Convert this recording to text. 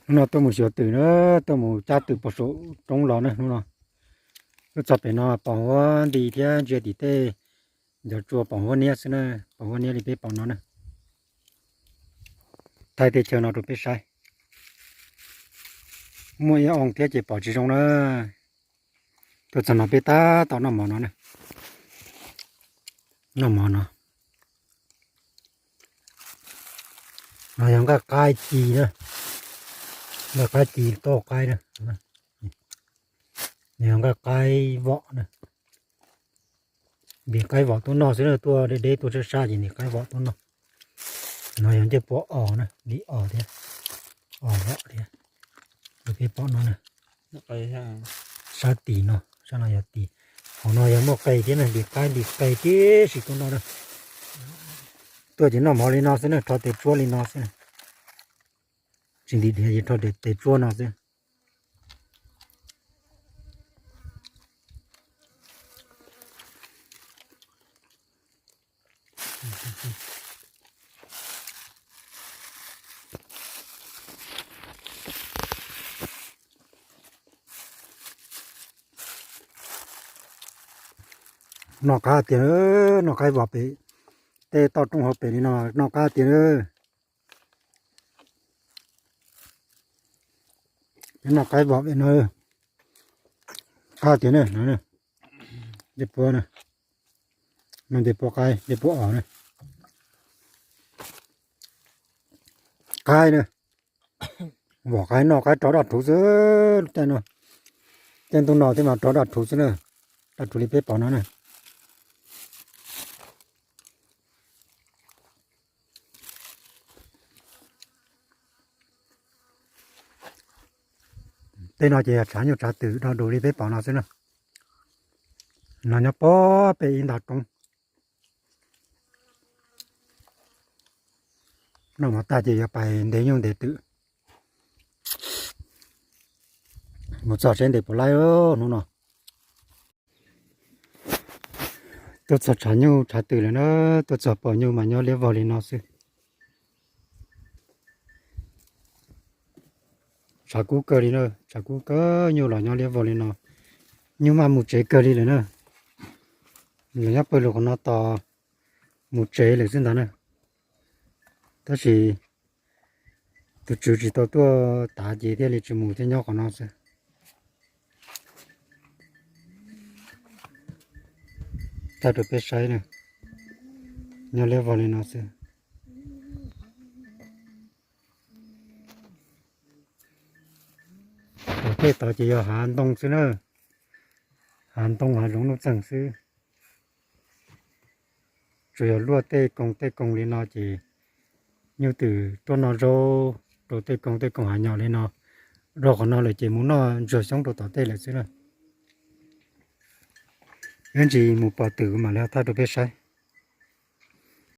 Hnub no tuaj mus xyuas twm na, tuaj mus cab twm puag saum roob los na hnub no. Tuaj txog pem no pom huab nti thiab ntsia tim tej ncov tsua pom huab niab xwb na, pom huab niab li peb pom no na. Thaij tej chaw no rau peb saib. Muaj ib oo thiab ces pom tsis zoo na. Tuaj txog no peb tab tom noj mov no na. Noj mov no. No yog nqaij qaib ci na. Nqaij qaib ci tauj qaib na. Yog nqaij qaib vom na. Ntim qaib vom tuaj noj xwb na, tuaj deb deb tuaj sab sab ces ntim qaib vom tuaj noj. No yog ncej puab os na, ntim os thiab, os vom thiab. Peb pom no na, sab tim no, sab no yog tim. Hauv no yog muaj qe thiab na, ntim qaib ntim qe tib si tuaj noj na. Tuaj ces noj mov li no xwb na, rho tes tsuab li no xwb na. Tsis ntim diav ces rho tes tsuab no xwb. Noj qab tiag, noj qaib vom pem tej toj roob hauv pem li no noj qab tiag. Noj qaib vom pem no qab tiag na. Ncej puab na, ncej puab qaib, ncej puab os na. Qaib na, vom qaib noj qaib rov daj rhuv xwb. Tej no, tej ntuj no thiab mas rov daj rhuv xwb na, daj rhuv li peb pom no na. Tej no ces yog tshav nyuj tshav twm do dus li peb pom no xwb na. No nyob puag pem ib nta roob. Noj mov tag ces yuav pais ntes nyuj ntes twm. Mus txog seb ntes puas laib hnub no. Tuaj txog tshav nyuj tshav twm lawm na, tuaj txog pom nyuj mas nyob liab vog li no xwb. Tshav kub kawg li na, tshav kub kawg, nyuj los nyob liab vog li no. Nyuj maj mus tsev kawg li lawm na. Los nyob pawg lug qhov no tos mus tsev lawm xwb ntag na. Tab sis tus tswv tsis tau tuaj tav ces thiaj li tsis mus thiab nyob qhov no xwb. Thaij rau peb saib na, nyob liab vog li no xwb. Tom tej tod ces yog hav ntoo xwb na, hav ntoo hav zoov nuj txeeg xwb. Tsuas yog luaj tej koog tej koog li no ces nyuj twm tuaj noj zaub rau tej koog tej koog hav nyom li no. Dhau qhov no lawm ces mus noj ntsuag xyoob rau tom tej lawm xwb na. Ib ntsis mus pom twm mam li thaij rau peb saib.